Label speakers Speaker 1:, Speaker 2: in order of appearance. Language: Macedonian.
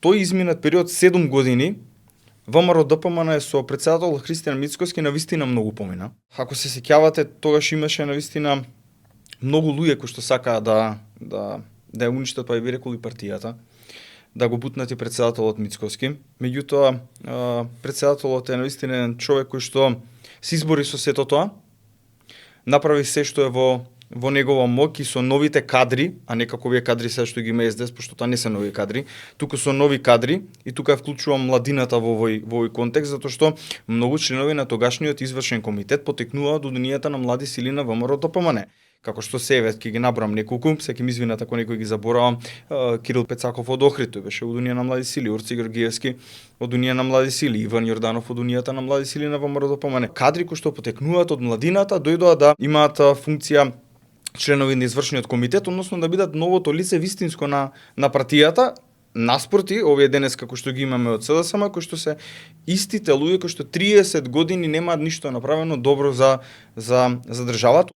Speaker 1: тој изминат период 7 години, ВМРО ДПМН е со председател Христијан Мицкоски навистина многу помина. Ако се сеќавате, тогаш имаше навистина многу луѓе кои што сакаа да ја уништат, па и би рекол и партијата, да го бутнат и председателот Мицкоски. Меѓутоа, председателот е навистина човек кој што се избори со сето тоа, направи се што е во негова моќ и со новите кадри, а не како овие кадри се што ги има СДС, пошто тоа не се нови кадри, туку со нови кадри и тука ја вклучувам младината во овој контекст, затоа што многу членови на тогашниот извршен комитет потекнуваат од унијата на млади сили на ВМРО ДПМН. Како што се ќе ги набрам неколку, се ќе ми извинат ако некој ги заборавам, Кирил Пецаков од Охрид, тој беше од Унија на млади сили, Урци Георгиевски од Унија на млади сили, Иван Јорданов од Унијата на млади сили на ВМРО ДПМН. Кадри кои што потекнуваат од младината дојдоа да имаат функција членови на извршниот комитет, односно да бидат новото лице вистинско на партијата, наспроти овие денес како што ги имаме од СДСМ, кои што се истите луѓе кои што 30 години немаат ништо направено добро за државата.